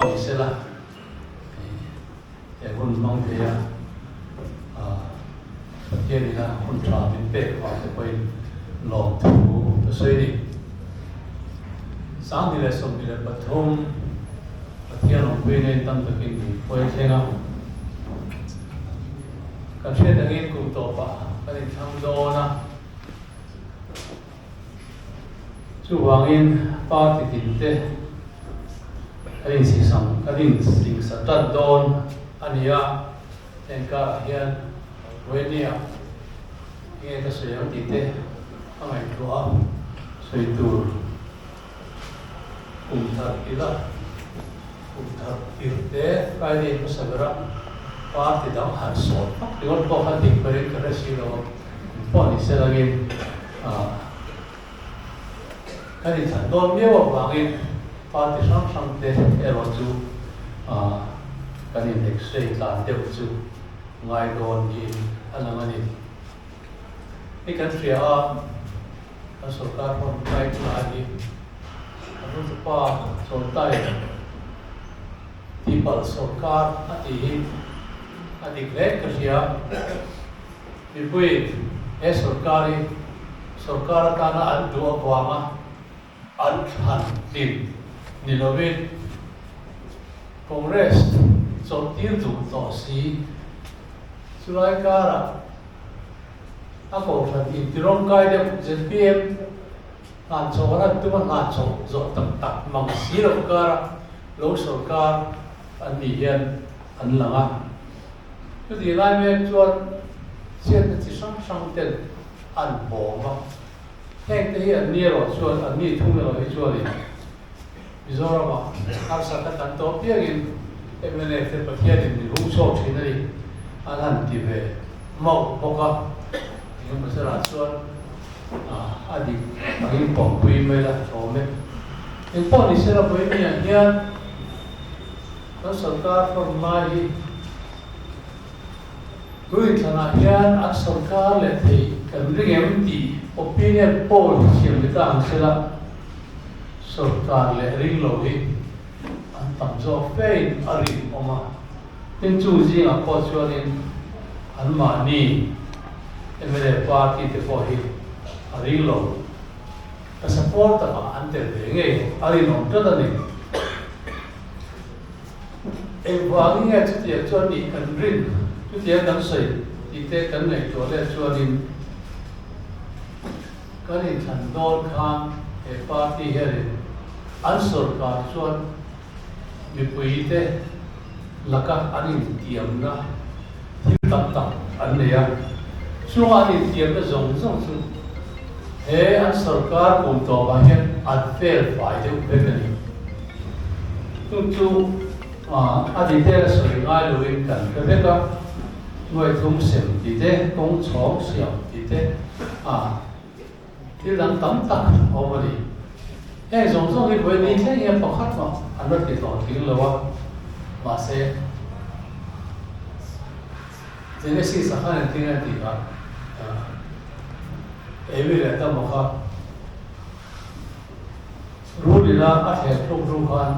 Ni sela, he hun hmang thei a, Pathian ina hun tha min pek vang te pawhin lawmthu ka sawi a ni. 2023 Pathian awmpuina in tam takin min hruai thleng a, kan hriat angin kum tawpah kan inthlang dawn a, Chuvangin party tinte kan insisam kan insingsa tat dawn a ni a, heng karah hian Ruenia enge ka sawi ang tih te a ngaihtuah a, sawi tur kum thar ila kum thar tirh te Friday hmasa bera party dang han sawn vak ringawt pawh kha dik berin ka hre si lo a, pawh ni se langin kan inthlan dawn miau avangin party hrang hrang te erawh chu kan in x-ray tlan deuh chu ngai dawn niin a lang a ni. Hei kan hria a, kan sorkar hrawn kai tunah hi kan rutupa Chawltai tihpalh sorkar a tih hi a dik hle ka hria. Mipui he sorkar hi sorkar atana an duh avanga an thlan hlim ni lovin Congress chawlhtir duh tawh si. Chulai karah a kohhran intirawngkai deuh zpm hlan chho an han tum a, hlan chho zawh tak tak mang si loh karah lo sorkar an nih hian an lang a. Chutih lai mek chuan chhiatna chi hrang hrang ten an bawm a, heng te hi an ni erawh chuan an ni thung erawh hi chuanin Mizoramah harsatna kan tawh piangin mnf te Pathianin min hung chhuak thin a ni an han ti ve mauh bawk a, engemaw zerah chuan a dik angin pawmpui mai la hlawm e. Engpawh ni sela vawiin hian Kan sorkar hrawn lai hi Ruithlanah hian an sorkar leh thei kan ring em tih opinion poll hi thiam ni ta ang sela, sorkar leh ring lo hi an tam zawk fein a rinawm a. Tin, chung zingah pawh chuanin anmahni mla party te pawh hi a ring lo. Ka support takah an tel ve ngei a rinawm tlat a ni. Engvangin nge chutiang chuan nih kan rin, chutiang kan sawi tih te kan ngaihtuah leh chuanin kan inthlan dawn khan he party hianin an sorkar chuan mipui te laka an intiamna thil tam tak an nei a, chunga an intiamna zawng zawng chu he an sorkar kum tawpah hian an fel fai deuh vek a ni. Chu chu a detail a sawi ngai loin kan hre vek a, nuaithum sem tih te, kawng chhawng siam tih te, Thil dang tam tak a awm a ni. Heng zawng zawng hi vawi ni thleng hian pakhat mah an la ti hlawh tling lo a, mahse Genesis ah khan engtin a tih kha Evi leh Adama kha rul ina a thlek tluk hnu khan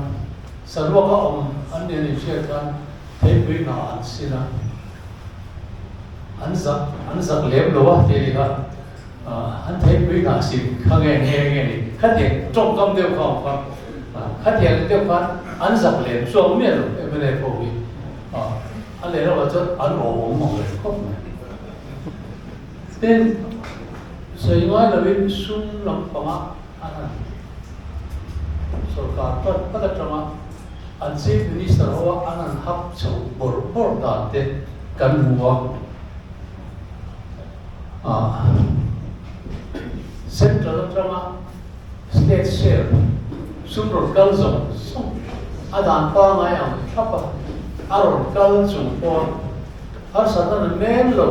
saruak a awm an ni an inhriat khan theipui hna an sin a, an zak an zak lem lo a tih a ni kha. An theipui nghah sin kha nge nge nge ni? Khatiang tawngkam deuh kha awm kha. Khatiang deuh khan an zak lem chuang miah lo mla ho hi. A leh lamah chuan an awm awm ang reng khawp mai. Tin, sawi ngai lovin sum lampanga an han sorkar pat pat atanga an Chief Minister hoa an han hap chho bawrh bawrh dan te kan hmu a. Central atanga state share sum rawn kal zawng zawng a dan pangai ang thlap a, a rawn kal chung pawh harsatna na men lo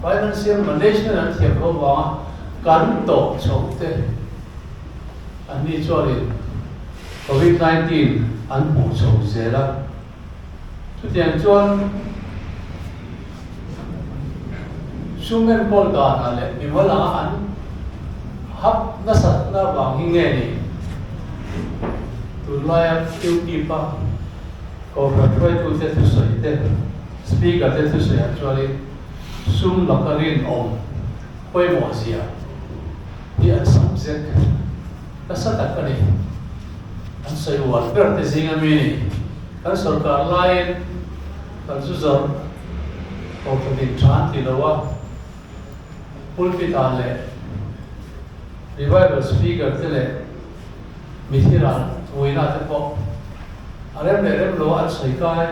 financial management an thiam loh vanga kan tawh chho te an ni chuanin Covid 19 an hmuh chho zel a. Chutiang chuan sum enkawl danah leh mimal anga an hap nasatna vang hi nge ni? Tun. Tunlaia UKIP-a Kohhran hruaitute thusawi te, Speaker te thusawiah chuanin sum laka rinawm pawimawh zia hi an subject nasa tak a ni. An sawi uar ber te zinga mi a ni. Kan sorkar laiin kan zu zawrh Kohhranin tha an ti lo a, pulpit-ah leh Revival Speaker te leh Mithira vuina te pawh a rem leh rem lo an sawi kai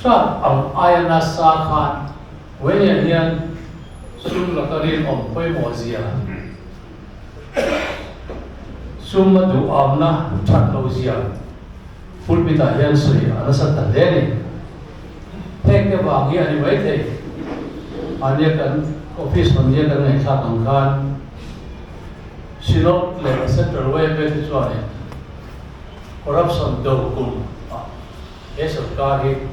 tlat ang aia nasa khan Wayne-a hian sum laka rinawm pawimawh zia, sum a duhamna that lo zia pulpit-ah hian sawi a nasa ta hle a ni. Heng te vang hi a ni maithei. Mahnia kan office hawn nia kan ngaihthlak ang khan Synod leh Central YMA te chuanin corruption do kum ah he sorkar hi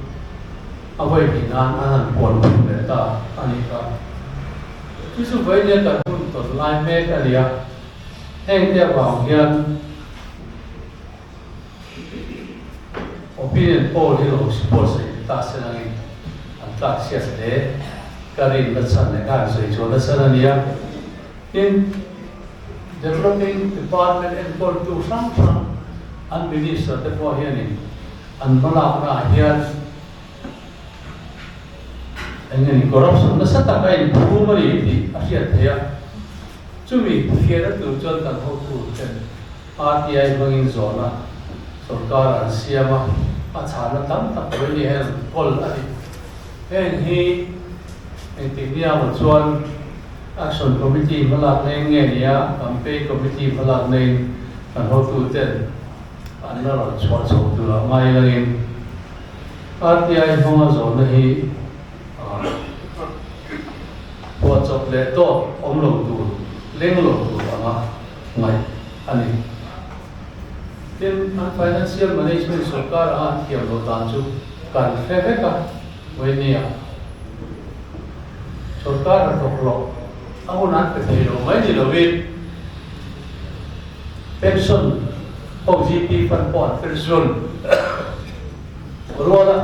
a vawi hnih nan an han puan khum leh ta a nih kha. Chu chu vawi nia kan hun tawn lai mek a ni a, heng te avang hian Opinion poll hi lo support sawi ta se langin an tlak chhiat hle ka rin na chhan leh ka han sawi chhuah na chhan a ni a. Tin, Developing Department enkawltu hrang hrang an Minister te pawh hianin an hmalakna ah hian eng nge ni corruption nasa tak a inphum a ni tih a hriat theih a. Chumi fiahna tur chuan kan hotu ten RTI hmangin zawhna sorkar an siam a, a chhahna tam tak lo ini hian an kawl a ni. Heng hi engtik nia maw chuan Action Committee hmalak na in nge ni a, Campaign Committee hmalak na in kan hotuten an la rawn chhuah chho tur ah ngai langin RTI hmanga zawhna hi phuahchawp leh dawt awm lo tur, leng lo tur anga ngaih a ni. Tin, an financial management sorkar anga an thiam loh dan chu kan hre vek a, Vawimia sorkar hnathawk loh a hun an pe thei lo mai ni lovin pension ho GP fund pawh an pension ruala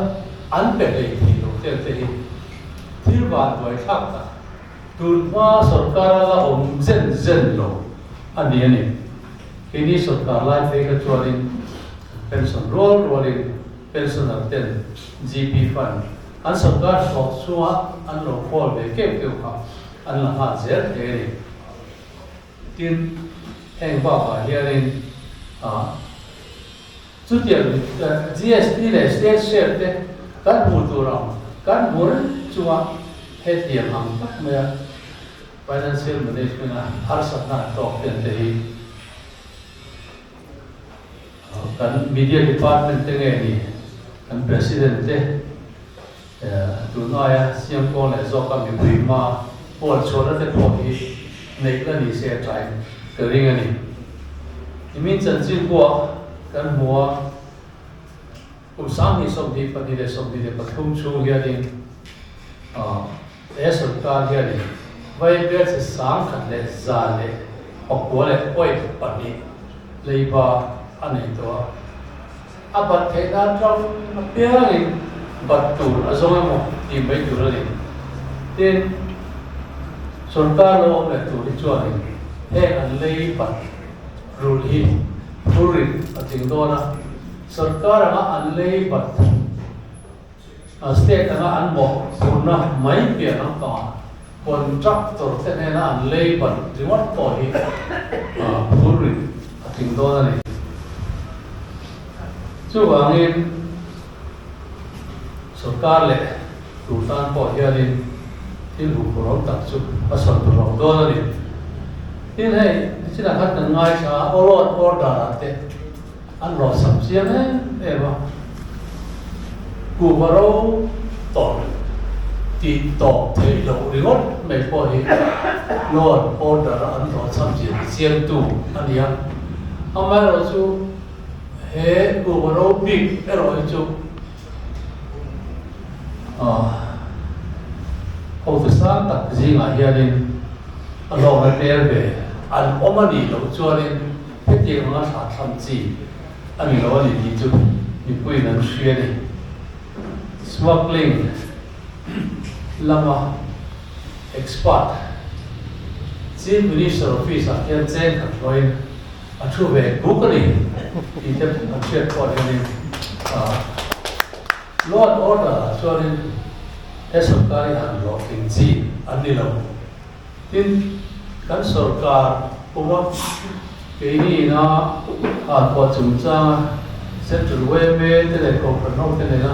an pe hlei thei lo tel te hi thil vanduai thlak tak Tun hma sorkar a la awm zen zen lo a ni a ni. Keini sorkar lai phei kha chuanin pension rual rualin pensioner ten GP fund an sorkar hlawh chunga an lo khawl ve keuh keuh kha an la nghal zel thei a ni. Tin, heng bakah hianin ah chutiang GST leh state share te kan hmuh tur ang kan hmu reng chunga hetiang ang tak maia financial management a harsatna an tawk ten te hi kan media department te nge ni kan president te Tun aia Siamkaw leh zawka mipui hma pawl chhuahna te pawh hi neih la ni se a ṭhain ka ring a ni. Nimin chanchin buah kan hmu a, kum 2022 leh 23 chhung hianin he sorkar hianin Vaibelchhe 1109.2 leiba a nei tawh a. A bat theih nan ram apiangin bat tur a zawng emaw tih mai tur a ni. Tin, sorkar lo awm leh tur hi chuanin heng an lei bat rulh hi phurrit a tling dawn a, sorkar anga an lei bat state anga an mawhphurhna mai piah lampangah contractor te hnena an lei bat ringawt pawh hi phurrit a tling dawn a ni. Chuvangin sorkar leh tur tan pawh hianin thil huphurhawm tak chu a sawn tur awm dawn a ni. Tin hei nichinah khan kan ngaithla a, law and order ah te an hlawhchham chiang em em a, kuhva ro tawrh tih tawp theih loh ringawt mai pawh hi law and order a an hlawhchham zia ti chiangtu a ni a. Amaherawhchu he kuhva ro bik erawh hi chu hotu sang tak zingah hianin a hlawkna tel ve an awm a nih loh chuanin Hetiang anga thlah thlam chi a ni lo a ni tih chu mipuiin an hria a ni. Smuggling lama expert Chief Minister Office ah hian cheng khat hlawhin a thu ve kuk a ni tih te an hriat pawh hianin Law and Order ah chuanin he sorkar hi han hlawhtling chi an ni lo. Tin, kan sorkar puma keini ina halpuah chungchanga Central yma te leh Kohhran ho te nena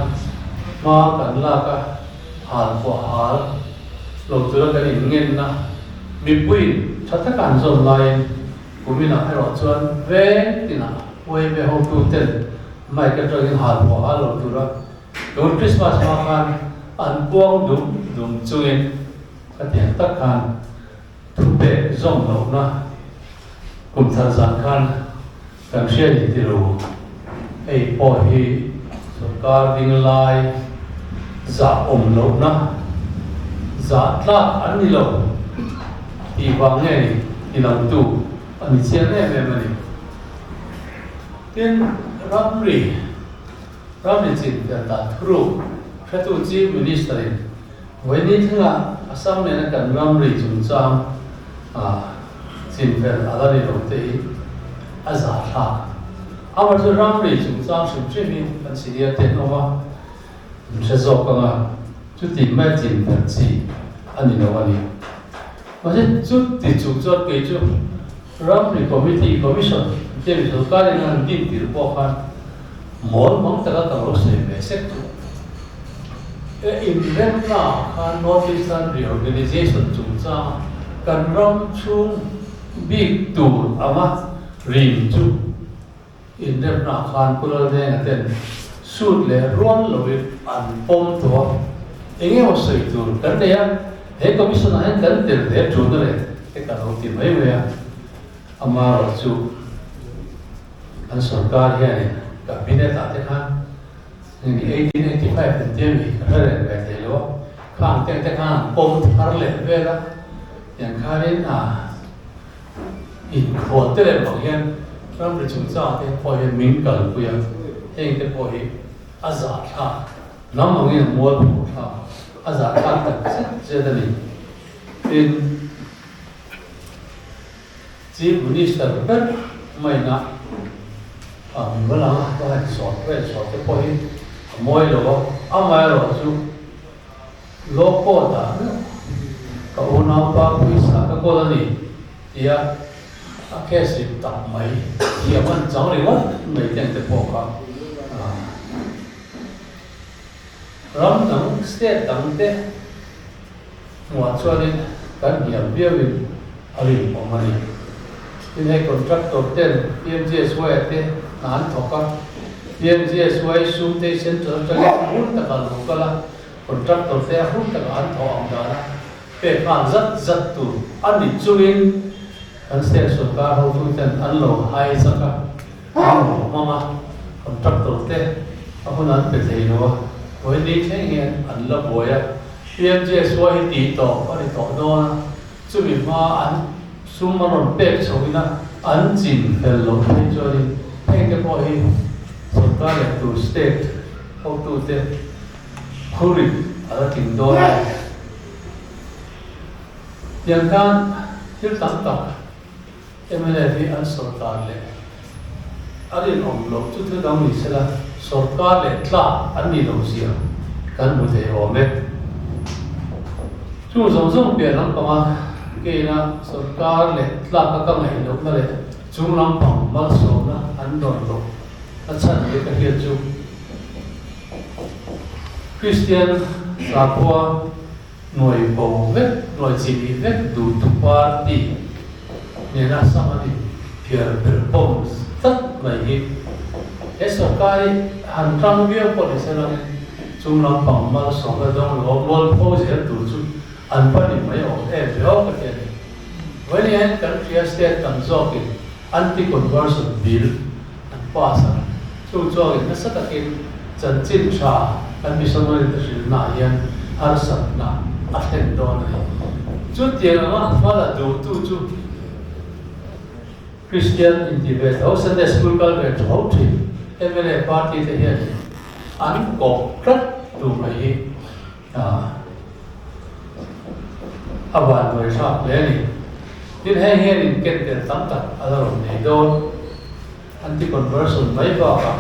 hma kan lak a, halpuah hal lo tura kan inngenna mipuiin tha taka an zawn laiin kuminah erawh chuan veng tinah yma hotu ten mic atangin halpuah hal lo tura tun Christmas hma khan an puang dum dum chungin Khatiang tak khan thupek zawm lohna kum thar zan khan kan hria ni ti lo. Hei pawh hi sorkar ding lai zah awm lohna zah tlak an ni lo tih vang nge ni ti langtu a ni chiang em em a ni. Tin, ramri ramri chin fel dan thuruk hretu Chief Minister-in Vawiini thlengah Assam nena kan ramri chungchang chinfel a la ni lo te hi a zah thlak. Amah chu ramri chungchang hrim hrim hi kan senior te an awm a, an hre zawk ang a, chuti mai chinfel chi a ni lo a ni. Mahse chuti chung chuan kei chu ramri committee, commission, te mi sorkarin an han din tir pawh khan mawl mang taka ka lo sawi ve sek chu. E inremna khan North Eastern Reorganisation chungchanga kan ram chhung bik tur anga rim chu inremna khan Pu Laldenga ten suit leh rual loin an pawm tawh a, eng emaw sawi tur kan nei a, he commission ah hian kan tel ve ṭun a le te ka lo ti mai mai a, amaherawhchu kan sorkar hianin cabinet ah te khan 1885 in tia mi ka hre reng ve thei lo a, khang te te khan an pawm thar leh vel a, tiang khanin a inkhual te leh bang hian ramri chungchang te pawh hian min kalpui a, heng te pawh hi a zahthlak hnam angin a mual pho thlak, a zahthlak tak zet zet a ni. Tin, Chief Minister ber maina a hmu lang a, ka han sawt vel sawt te pawh hi a mawi lo a, amaherawh chu Law Court ah meuh ka unaupa pawisa ka kawl a ni tia a case rim tak mai thiam an chang ringawt mai te ang te pawh kha ram dang state dang te Hmuah chuanin kan hniam viauin a rinawm a ni. Tin hei contractor ten PMGSY te hna an thawk a, PMGSY sum te central atangin hun takah lo kal a, contractor te a hun takah an thawh ang dana pek nghal zat zat tur a ni chungin kan state sorkar hotu ten an lo hai zak a, an lo hmang a, contractor te a hun an pe thei lo a, vawiin thleng hian an la buai a. PMJSY hi tih tawp a ni tawh dawn a, chumi hma an sum a rawn pek chho ina an chin fel loh phei chuanin heng te pawh hi sorkar leh tur state hotute phurin a la tling dawn a ni. Tiang khan thil tam tak mnf hi an sorkar leh a rinawm loh chu thil dang ni sela sorkar leh tlak an nih loh zia kan hmu thei awm e. Chung zawng zawng piah lampanga keina sorkar leh tlaka ka ngaih lohna leh chung lampang malsawmna an dawn loh a chhan leh ka hriat chu Kristian sakhua Nuai bo vek, nuai chimih vek duh tu party nena sam an in phiar ber pawm tlat mai hi he sorkar hi han tang viau pawh ni se langin chung lampang malsawmna dawng lo mualpho zel tur chu an va ni mai awm em ve aw ka ti a ni. Vawiin hian kan hria state tam zawkin anti-conversion bill an pass a, chu chuangin nasa takin Chanchin tha kan missionary te hrilhnaah hian harsatna a thlen dawn a ni. Chutiang anga hma la duhtu chu Kristian inti ve tho, Sunday school kal ve tho thin. Mla party te hian an kawp tlat tur mai hi a vanduai thlak hle a ni. Tin, heng hian in ken tel tam tak a la rawn nei dawn. Anti-conversion mai bakah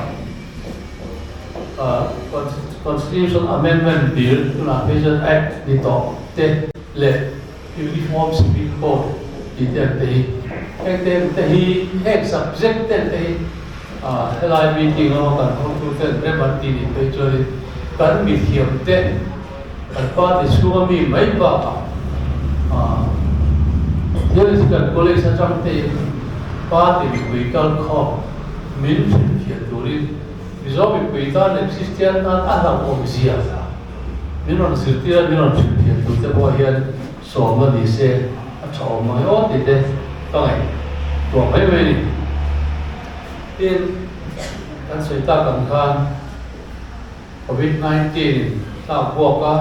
Constitution Amendment Bill tunah phei chuan Act ni tawh te leh Uniform Civil Code tih te ang te hi heng te te hi heng subject te te hi helai meeting lama kan hotu ten rem an tih nih phei chuanin kan mithiam te kan party chhunga mi mai bakah Theological College atang tein party mipui kalkhawm min hrilhfiah turin Mizo mipui tan leh Kristian tan a hlauhawm zia min rawn zirtir a, min rawn hrilhfiah tur te pawh hian sawmna ni se a tha awm mang emaw tih te ka ngaihtuah mai mai a ni. Tin, kan sawi tak ang khan Covid 19 in tlak buak a,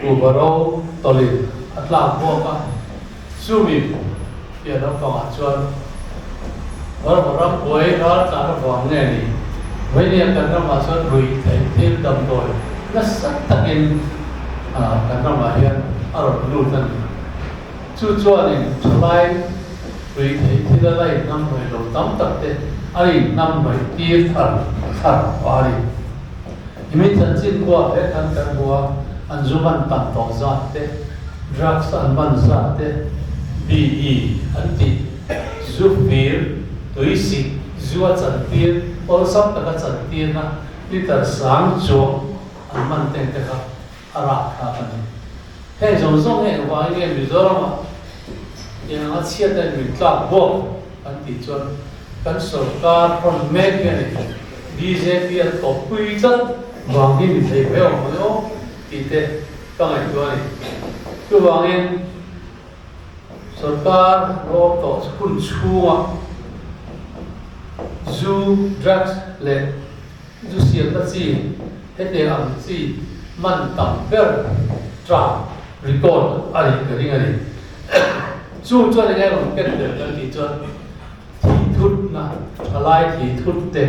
Kuhva ro tawlhin a tlak buak a, chumi piah lampangah chuan Burma ram buai ral tlan avang nge ni, Vainia kan ramah chuan ruih theih thil damdawi nasa takin kan ramah hian a rawn lut a ni. Chu chuanin thalai ruih theih thil a la inhnamhnawih lo tam tak te a inhnamhnawih tir thar thar pah a ni. Nimin chanchin khuaah vek khan kan hmu a, an zu man tam tawh zat te, drugs an man zat te, BE an tih, zu fir, tui sik, zu a chantir, awlsam taka chantirna liter sang chuang an man teng te kha a rapthlak a ni. Heng zawng zawng hi engvangin nge Mizoramah eng anga chhiat a inmin tlak bawk kan tih chuan kan sorkar rawn mek hian in bjp an tawppui tlat vang hi mi thei mai awm ang e aw tih te ka ngaihtuah a ni. Chuvangin sorkar rawm tawh hun chhunga zu, drugs leh Zu siamna chi, hetiang ang chi man tam ber tram record a nih ka ring a ni. Chu chuan enge rawn ken tel kan tih chuan thih thutna, thalai thih thut te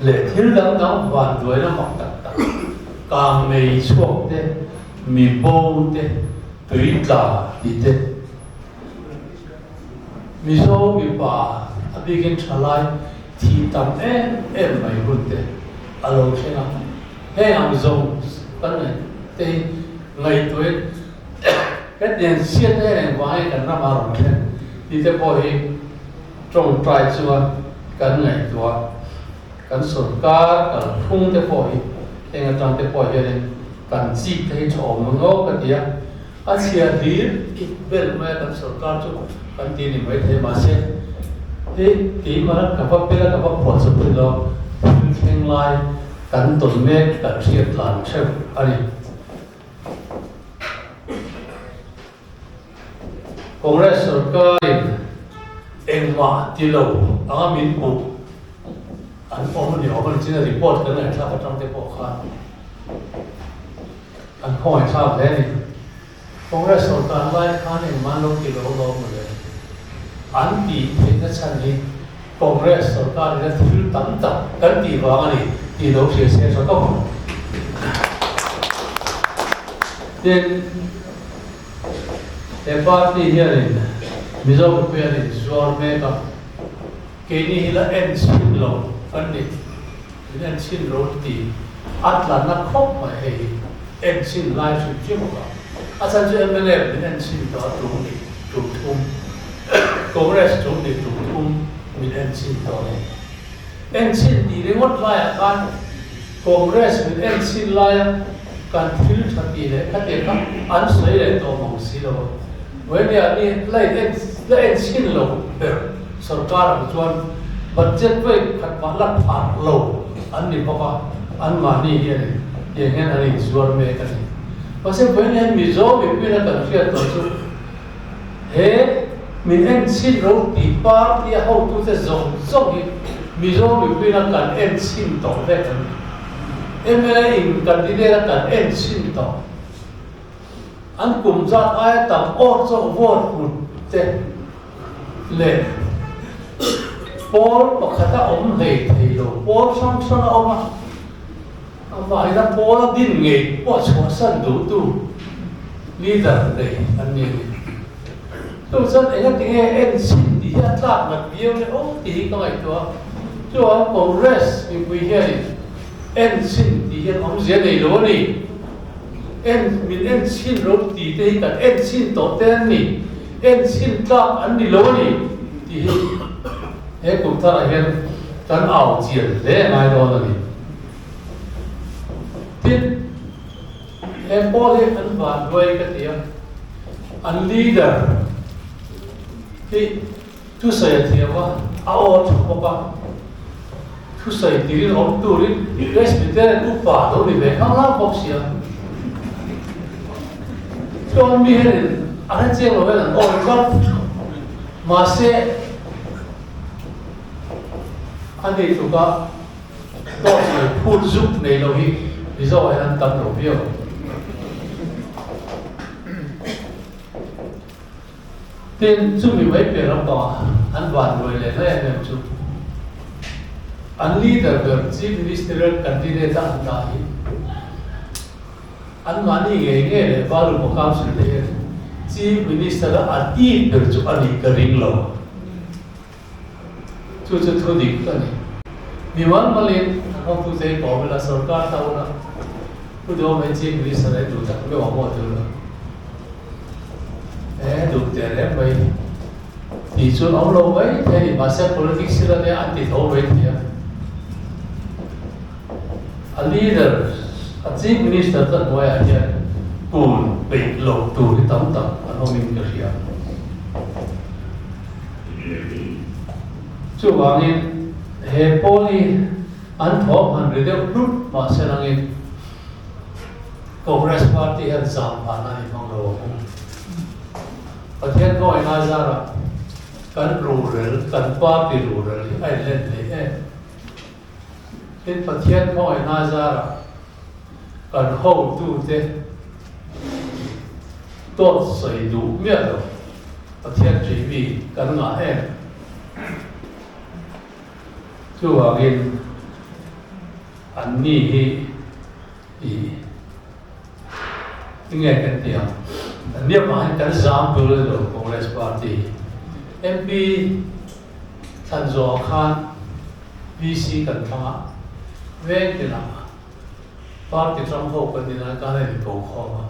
leh thil dang dang vanduaina mak tak tak, kang mei chhuak te, mi bo te, tui tla tih te, Mizo mipa a bikin thalai Thih tam em em mai hun te a lo thleng a, heng ang zawng kan ngaih te hi ngaihtuahin hetiang chhiat em em vang hi kan ramah rawn thlen tih te pawh hi tawngtai chuan kan ngaihtuah kan sorkar kalphung te pawh hi heng atang te pawh hianin kan chik te hi tha awm ang ngawk ka ti a, a chhia hlir i bel mai a kan sorkar chu kan ti ni maithei mahse hei keimah ka va pel a ka va phuah chawp thei lo thil thleng lai kan tawn mek kan hriat tlan theuh a ni. Congress sorkarin engmah ti lo anga min hmuh an awm a ni awm a ni chin a report kan ngaihthlak atang te pawh khan An khawngaihthlak hle a ni. Congress sorkar lai khan engmah an lo ti lo lawm mawle. An tih theihna chhan hi Congress sorkar ina thil tam tak kan tih vang a ni tih lo hria se tha khawp ang. Tin, he party hianin Mizo mipui an inzuar mek a, keini hi la en chhin lo kan ni. Min en chhin ro ti a tlanna khawp mai hei hi en chhin lai hrim hrim a vang. A chhan chu mla min en chhin tawh a tum nih tum thum, Congress tum nih tum thum min en chhin tawh a ni. En chhin tih ringawt laiah khan Congress min en chhin laia kan thil tha tih leh khatiang kha an sawi leh tawh mang si lo a. Vawinia ni la in la en chhin lo ber Sorkar ang chuan budget vawi khat mah la phah lo an ni bawk a, anmahni hianin tiang hian an inzuar mek a ni. Mahse vawiin hian Mizo mipuiin a kan hriat tawh chu he min enchhin ro tih party a hotute zawng zawng hi Mizo mipuiin a kan enchhin tawh vek an ni. Mla in candidate a kan enchhin tawh. An kum zat aia tam awr chauh vote hmu te leh Pawl pakhata awm hlei thei lo, pawl hrang hrang a awm a, amah ina pawl a din ngei pawh chhuahsan duhtu leader nei an ni a ni. Chu chuan engatinge en chhin tih hi a tlak nat viau le aw tih hi ka ngaihtuah a. Chuan Congress mipui hianin en chhin tih hian awmzia nei lo a ni. En min en chhin ro tih te hi kan en chhin tawh te an ni. En chhin tlak an ni lo a ni tih hi he kum tharah hian kan au chian hle ngai dawn a ni. Tin, he pawl hi an vanduai ka ti a, an leader hi thusawi a thiam a, a aw tha bawk a, thusawi tirin awm turin Presbyterian upa lo ni ve khang lam bawk si a. Chuan mi hianin a hrechiang lo hian an aw ringawt. Mahse, a ni tluka Dawt sawi phut zuk nei lo hi Mizo ah hian an tam lo viau. Tin, chumi mai piah lampangah an vanduai leh na em em chu an leader ber Chief Ministerial candidate a an dah hi anmahni ngei ngei leh Valupa Council te hian Chief Minister a an it ber chu a nih ka ring lo. Chu chu thu dik a ni. Mi mal malin an hawngtu te hi kawm ila sorkar ta ula Pu Duhawm hi Chief Minister a duh tak meuh ang maw ti ula e duh teh reng mai tih chuan awm lo mai thei a ni. Mahse politics hi la nia an ti tho mai thei a. A leader a Chief Minister te hnuaiah hian kun peih loh tur hi tam tak an awmin ka hria. Chuvangin he pawl hi an thawm han ri deuh hlut mahse langin Congress party hian zam phahna a ni hmang lo ang u. Pathian khawngaihna zarah kan rurel, kan party rurel hi a inlen thei em. Tin, Pathian khawngaihna zarah kan hotute dawt sawi duh miah lo Pathian ṭih mi kan ngah em? Chuvangin an ni hi i nge kan ti ang? An ni avang hian kan zam tur a ni lo Congress Party hi. MP thlan zawhah khan VC kan thlang a, veng tinah Party ṭang ho kan ni lai khan a inko khawm a,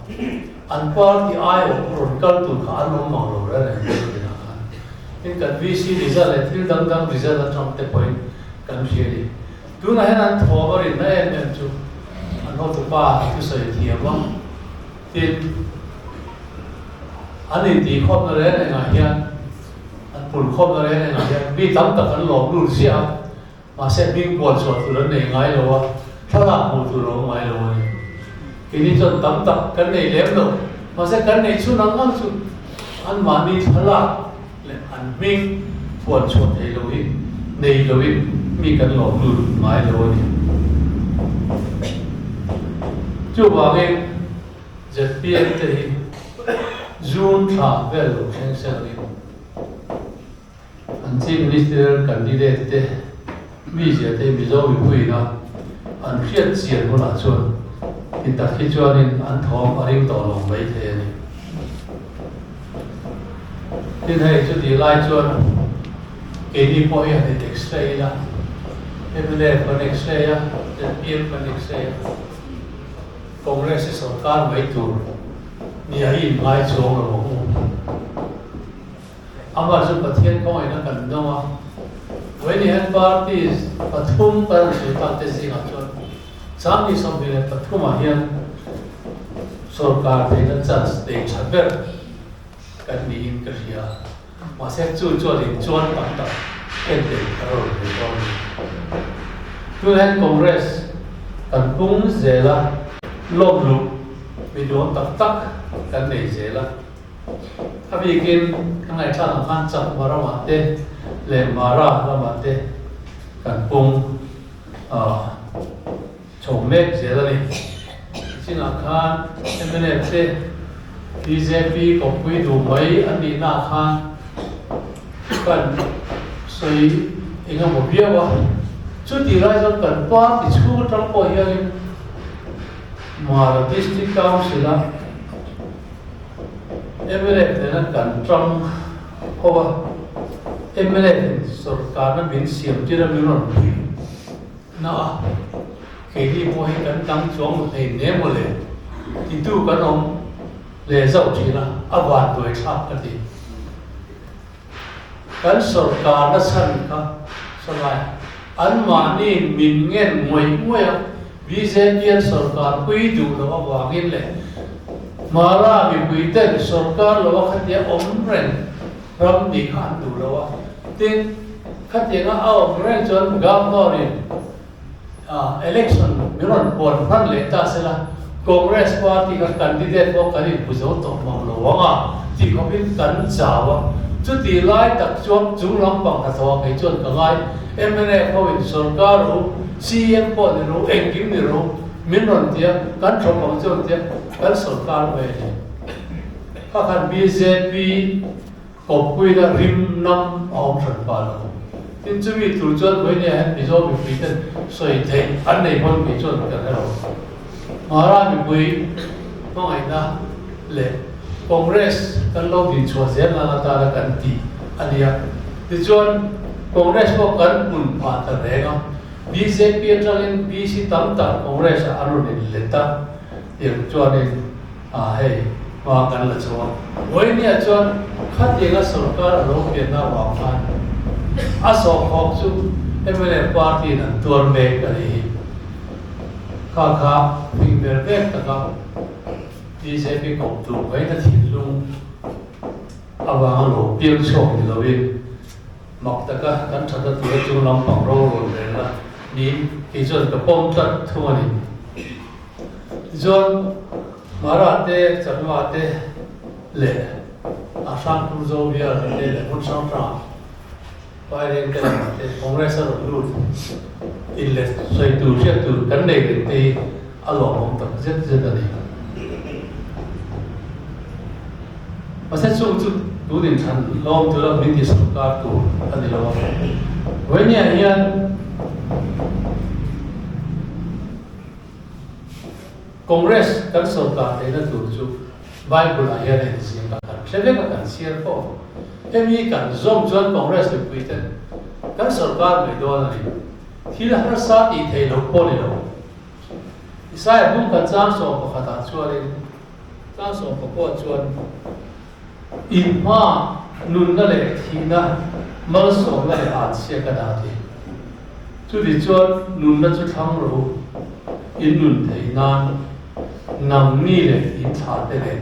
an party aiawh rawn kal tur kha an awm mang lo reng reng mai tinah khan. Tin, kan VC result leh thil dang dang result aṭang te pawhin kan hria a ni. Tunah hian an thawm a rinna em em chu an hotupa thusawi thiam a, tin, an intihkhawmna reng rengah hian, an pulkhawmna reng rengah hian mi tam tak an lawm lut ziah a. Mahse hming puan chhuah tur an nei ngai lo a, thlalak hmuh tur a awm ngai lo a ni. Keini chuan tam tak kan nei lem lo, mahse kan neih chhun ang ang chu anmahni thlalak leh an hming puan chhuah thei lo hi nei loin mi kan lawm lut ngai lo a ni. Chuvangin zpm te hi June thla vel lo thleng selangin, An Chief Ministerial candidate te mizia te Mizo mipuiin a an hriat chian hunah chuan ti tak hi chuanin an thawm a ring tawh lo mai thei a ni. Tin hei chutih lai chuan keini pawh hi han in x-ray ila, mla kan x-ray a, zpm kan x-ray a, Congress hi sorkar mai tur nia hi inngai chuang lo ang u. Amah chu Pathian khawngaihna kan dawng a, Vawiin hian party pathum kan han sawi tak te zingah chuan 2023 ah hian sorkar theihna chance nei tha ber kan niin ka hria. Mahse chu chuan in chuan tam tak en tel a rawn nei dawn a ni. Tunah hian Congress kan pung zel a, lawmluh mi duang tak tak kan nei zel a. A bikin ka ngaihthlak ang khan Chakma ramah te leh Mara lamah te kan pung chho mek zel a ni. Chinah khan mnf te bjp kawppui duh mai an nihnaah khan kan sawi. eng emaw viau a, chutih lai chuan kan party chhung atang pawh hianin Mara District Council-a mla nena kan tang ho a, mla in sorkarna min siam tir a min rawn puih na a, keini pawh hi kan dang chuang hlei ne maw le titu kan awm leh zauh thin a, a vanduai thlak ka ti. Kan sorkarna chhan kha saw lai anmahni min ngen ngawih ngawih a, bjp an sorkar pui duh loh avangin leh Mara mipui ten sorkar lo a khatia awm reng ram nih kha an duh lo a, tin khatianga a awm reng chuan Governor in Election min rawn puan hman leh ta sela, Congress party kha candidate pawh kan inhmu zo tawh mang lo ang a ti khawpin kan chau a. Chutih lai tak chuan chung lampang hnathawh ah kei chuan ka ngai, mnf ho in sorkar ro, CM pawh ni ro, engkim ni ro min rawn ti a, kan thawk ang chuan tia kan sorkar mai a ni. Kha khan bjp Kawppuina rim nam a awm hran pah lo. Tin, chumi tur chuan Vawinia hian Mizo mipui ten sawi theih an nei pawn kei chuan ka hre lo. Mara mipui hmangaihna leh Congress kan lo dinchhuah zel nan atana kan tih a nia. Tichuan, Congress pawh kan hmun phah ta reng a. Bjp atangin BC tam tak Congress ah an rawn inlet a, tiang chuanin A hei, hma kan la chho a. Vawinia chuan khatianga sorkar a lo pianna avang khan a sawhkhawk chu mla party in an tuar mek a nih hi. Kha kha fing ber ber taka bjp kawp tur vawiina thinlung avanga lo piang chhuak ni loin mak taka kan thatna tura chung lampang rorel relna niin kei chuan ka pawm tlat thung a ni. Tichuan, Mara te, Chakma te leh a Hrangpur Zobial te leh hmun hrang hrang Paireng te lamah te Congress a rawn lut in leh sawi tur hriat tur kan nei reng te hi a lawmawm tak zet zet a ni. Mahse chung chu tun inthlan lawm tura min ti sorkar tur a ni lo a. Vawinia hian Congress kan sorkar theihna tur chu Bible ah hian a inziak a, kan hre vek a, kan chhiar fo. Hemi kan zawm chuan Congress mipui ten kan sorkar mai dawn a ni. Thil harsa tih theih loh pawh ni lo. Isaiah bung kan chang 11 ah chuanin chang 19 chuan Inhma nunna leh thihna malsawmna leh anchhia ka dah ti. Chuti chuan nunna chu thlang rawh u, in nun theih nan nangni leh in thlah te nen.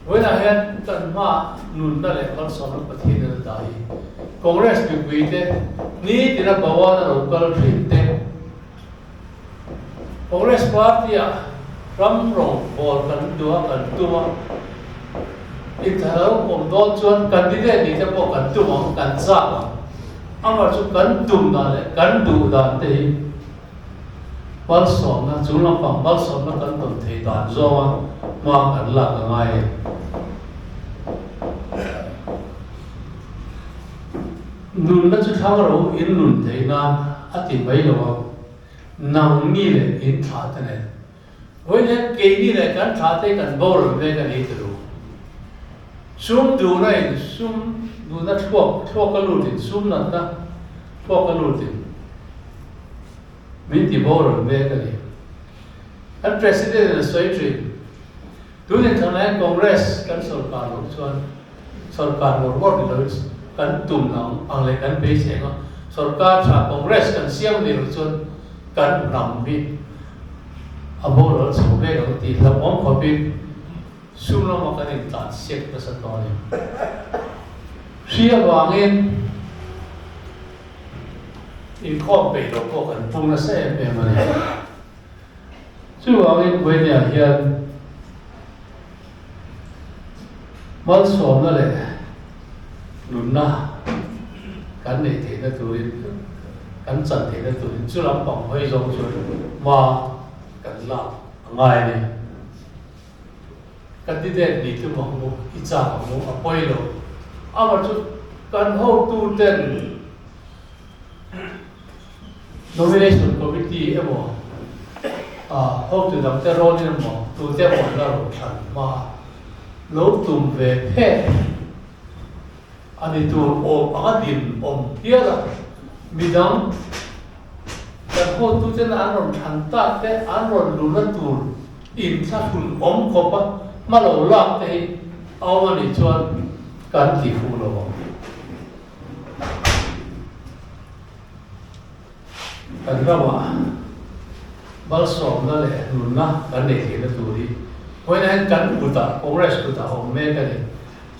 Vawiinah hian kan hma nunna leh malsawmna Pathian in a dah hi Congress mipui te nitina Bhawan a lo kal thin te, Congress party-ah ram rawngbawl kan duh a, kan tum a. Inthalo awm dawn chuan candidate nih te pawh kan tum ang, kan chak ang. Amah chu kan tum dan leh kan duh dan te hi malsawmna, chung lampang malsawmna kan tawn thei dan zawnga hma kan lak a ngai e. Nunna chu thlang ro in nun theih nan a ti mai lo a, nangni leh in thlah te nen. Vawiin hian keini leh kan thlah te kan boral mek a ni ti lo. Sum duhna in sum duhna thluak thluak a lut in sum natna thluak a lut in min ti boral mek a ni. Kan President in a sawi thin. Tun inthlanah hian Congress kan sorkar loh chuan sorkar ngawr ngawr ni loin kan tum ang ang leh kan beisei ang a, sorkar tha Congress kan siam ni loh chuan kan hnam hi a boral chho vek ang tih hlauhawm khawpin sum lama kan intlansiak nasa tawh a ni. Hri avangin inkhawm peih loh pawh kan pung nasa em em a ni. Chuvangin Vawinia hian malsawmna leh nunna kan neih theihna turin, kan chan theihna turin chu lampang hawi zawng chuan hma kan lak a ngai a ni. Candidate nih tum ang u, i chak ang u, a pawi lo. Amah chu kan hotuten. Nomination Committee emaw, hotu dangte rawnin emaw tute emaw an la rawn thlan hma a, lo tum ve phet a ni tur awm anga din awm hial a, midang kan hotuten an rawn thlan tak te an rawn luhna tur inthlahrun awm khawp a hma lo lak te hi a awm a nih chuan kan ti fuh lo ang. Kan ramah malsawmna leh nunna kan nei theihna tur hi vawiinah hian kan kutah, Congress kutah a awm mek a ni.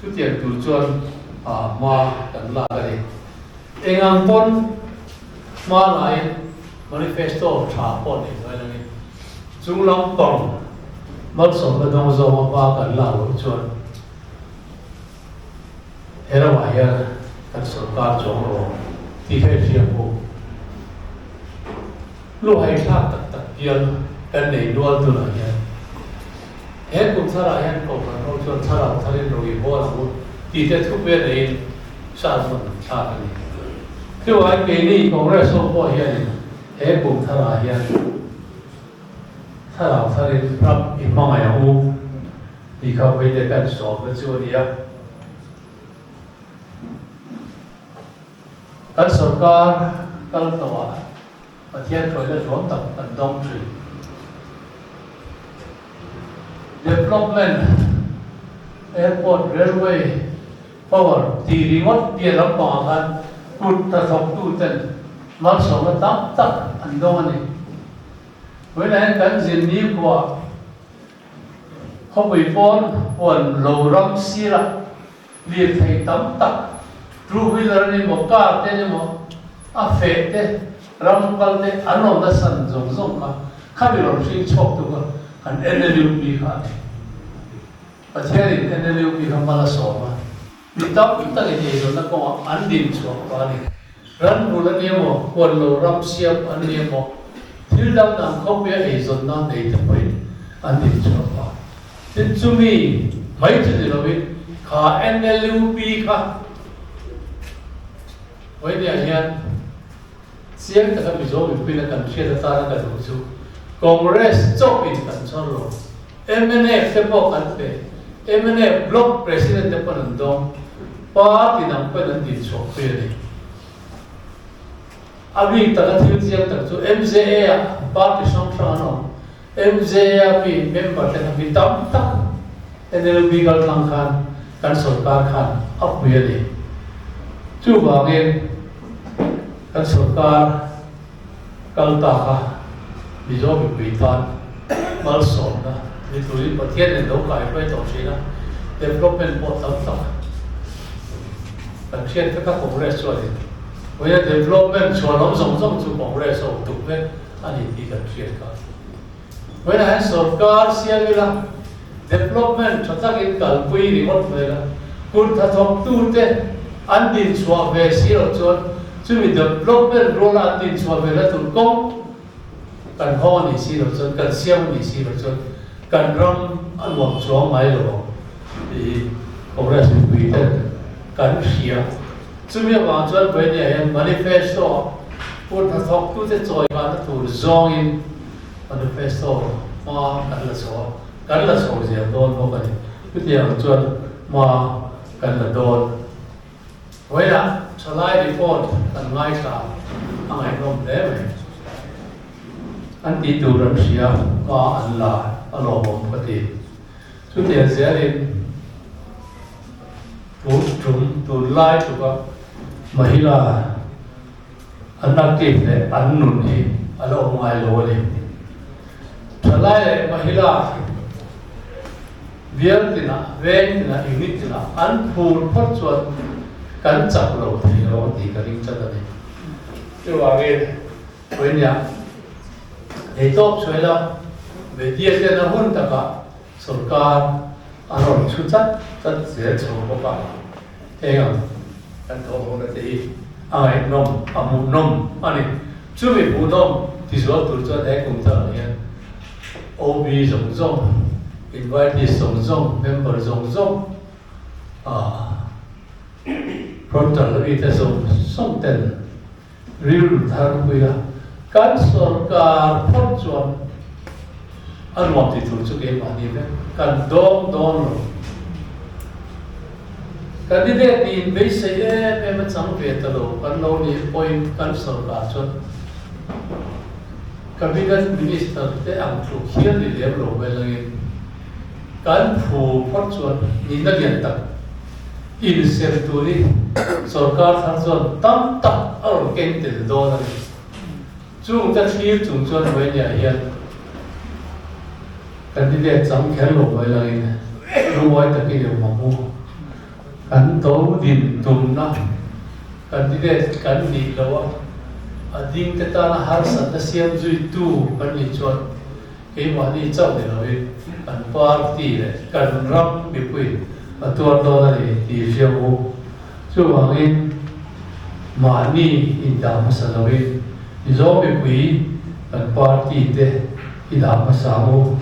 Chutiang tur chuan hma kan lak a ni. Eng ang pawn hma laiin manifesto tha pawh nei hnuai langin chung lampang malsawmna dawng zawnga hma kan lak loh chuan He ramah hian kan sorkar chuang rawh tih kha i hria maw? Luhai thlak tak tak bial kan nei nual tunah hian he kum tharah hian Kohhran ho chuan thlarau tharin ro i hawl ang u tih te thupe neiin sermon an thlak a ni. Chuvangin keini Congress ho pawh hianin he kum tharah hian thlarau tharin ram i hmangaih ang u. Tih kha vawiin kan sawmna chu a ni a. Kan sorkar kal tawhah Pathian hruaina hluam tak kan dawng thin. Development, Airport, Railway, Power tih ringawt piah lampangah khan kut hnathawktuten malsawmna tam tak an dawng a ni. Vawiinah hian kan zin nikhua Khawpui pawn huan lo ram sirah lirthei tam tak, two wheeler a ni maw, car te a ni maw, a feh te, ram kal te an rawn la san zawng zawng kha, khami rawn hring chhuak tu kha kan NLUP kha a ni. Pathianin NLUP kha hma la sawm a, mi tam takin eizawnna kawngah an din chhuak ta a ni. Ran bul a ni emaw, huan lo ram siam an ni emaw, thil dang dang khawpuia eizawnna nei te pawhin an inchhuah a. Tin, chumi mai chu ni lovin kha NLUP kha vawinia hian chiang taka Mizo mipuina kan hriat atana ka duh chu Congress chawpin kan chhawr lo. Mnf te pawh kan pe, mnf Block President te pawn an dawng, party dang pawhin an dinchhuah pui a ni. A bik taka thil chiang tak chu MJA ah party hrang hrang an awm, MJA a mi member te kha mi tam tak NLB kal tlang khan kan sorkar khan a pui a ni. Chuvangin kan sorkar Kal ta kha Mizo mipui tan malsawmna ni turin Pathian nen lo kai hruai tawh thin a, development pawh tam tak kan hriat vek a, Congress chuanin vawiina development chhuanawm zawng zawng chu Congress a awm tuk vek a ni tih kan hriat kha. Vawiinah hian sorkar siam ila development tha takin kalpui ringawt mai la, kut hnathawktute an dinchhuah ve si loh chuan chumi development ruala an dinchhuah ve la tur kawng kan hawng a nih si loh chuan, kan siam a nih si loh chuan kan ram a nuam chuang ngai lo ang tih hi Congress mipui ten kan hria. Chumi avang chuan Vawinia hian manifesto-ah kut hnathawktute chawikahna tur zawngin Manifesto hma kan la chho a, kan la chho zel dawn bawk a ni. Chutiang chuan hma kan la dawn. Vawiinah thalai report kan ngaithla a ngaihnawm hle mai. An tih tur an hria, hma an la a lawmawm ka ti. Chutiang zelin tun tum tunlai tluka Mahila An active leh an nun hi a la awm ngai lo a ni. Thalai leh Mahila bial tinah, veng tinah, unit tinah an phur phawt chuan kan chak lo thei lo a tih ka ring tlat a ni. Chuvangin vawinia ei tawp chhuai la, media ten a hun takah sorkar a rawn chhu chat chat zel chho bawk a. Heng ang kan thawh ho na te hi a ngaihnawm, a hmuhnawm a ni. Chumi hmuhnawm tizual tur chuan he kum tharah hian OB zawng zawng, invitees zawng zawng, member zawng zawng, ah frontal ami te zawng zawng ten rilru thar pui a. Kan sorkar phawt chuan a nuam ti tur chu keimahni vek kan dawng dawn lo. Candidate niin beisei em em a chang ve ta lo kan lo nih pawhin kan sorkar chuan Cabinet Minister te ang tluk hial ni lem lo mai langin kan phu phawt chuan nihna lian tak insem tur hi sorkar thar chuan tam tak a rawn keng tel dawn a ni. Chung te thlir chung chuan Vainia hian candidate chang kher lo mai langin lungawi takin eng mah hmu kan to din tumna candidate kan nih loh a, a ding te tana harsatna siam zuitu kan nih chuan keimahni chauh ni loin kan party leh kan ram mipuiin a tuar dawn a ni tih hriam u. Chuvangin mahni indah hmasa loin Mizo mipui kan party te i dah hmasa ang u.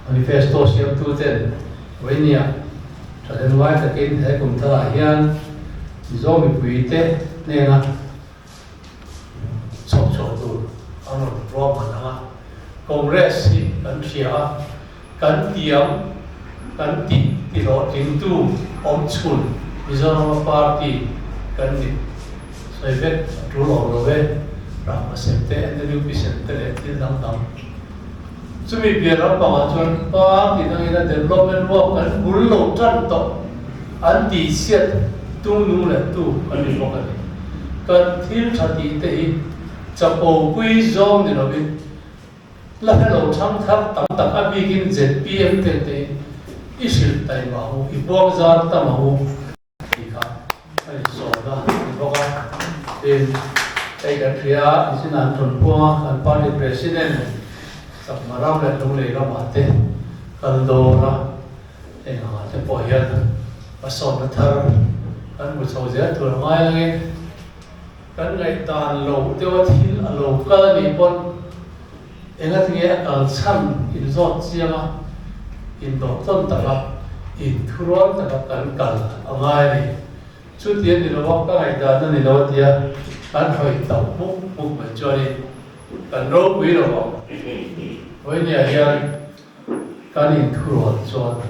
Manifesto siamtu ten Vawinia thahnem ngai takin he kum tharah hian Mizo mipui te hnena chhawp chhuah tur an rawn ruahman ang a. Congress hi kan hria a, kan tiam kan tih tihlawhtlingtu awm chhun Mizorama party kan ni. Sawi vek a tul awm lo e, Rangva sem te, NWP sem te leh thil dang dang. Chumi pian ram pangah chuan party dangin a development work kan bul lo tan tawh an tihchhiat tung nung leh tu kan ni bawk a ni. Kan thil tha tih te hi chapo pui zawng ni lovin la hre lo thang thar tam tak a bikin zpm te te i hrilh taima ang u, i buang zar tam ang u tih kha a insawn a ni bawk a. Tin, hei kan hria a, nichin an rawn puang a, kan party president Chakma ram leh Lunglei ramah te kal dawn a, heng angah te pawh hian hmasawnna thar kan hmu chho zel tur a ngai angin, Kan ngaihdan lo deuha thil a lo kal a nih pawn engatinge a kal chhan inzawt chiang a, indawh tawn taka, inthurual taka kan kal a ngai a ni. Chuti a ni lo a, ka ngaihdan a ni lo a tia kan hawi tauh hmuk hmuk mai chuanin kan ropui lo ang. Vawinia hian kan inthurual chuan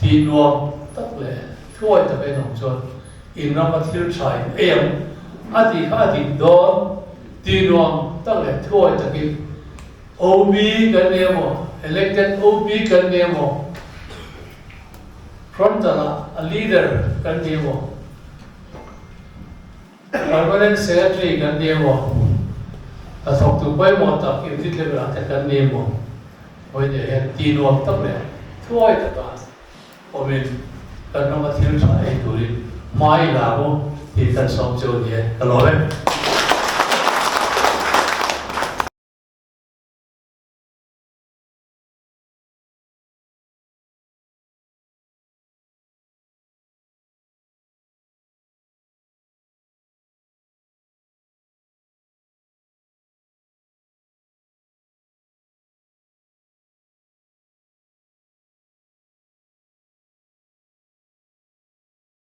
Tih nuam tak leh thuawi tak en awm chuan in rama thil tha in ei ang a tih kha a dik dawn. Tih nuam tak leh thuawi takin OB kan ni emaw, elected OB kan ni emaw, frontal ah a leader kan ni emaw, Permanent Secretary kan ni emaw, hnathawktu pawimawh tak unit level ah te kan ni emaw, Vawinia hian ti nuam tak leh thuai taka awmin kan rama thil tha ei turin hma i la ang u tih kan sawm cheu a ni e. Ka lawm e.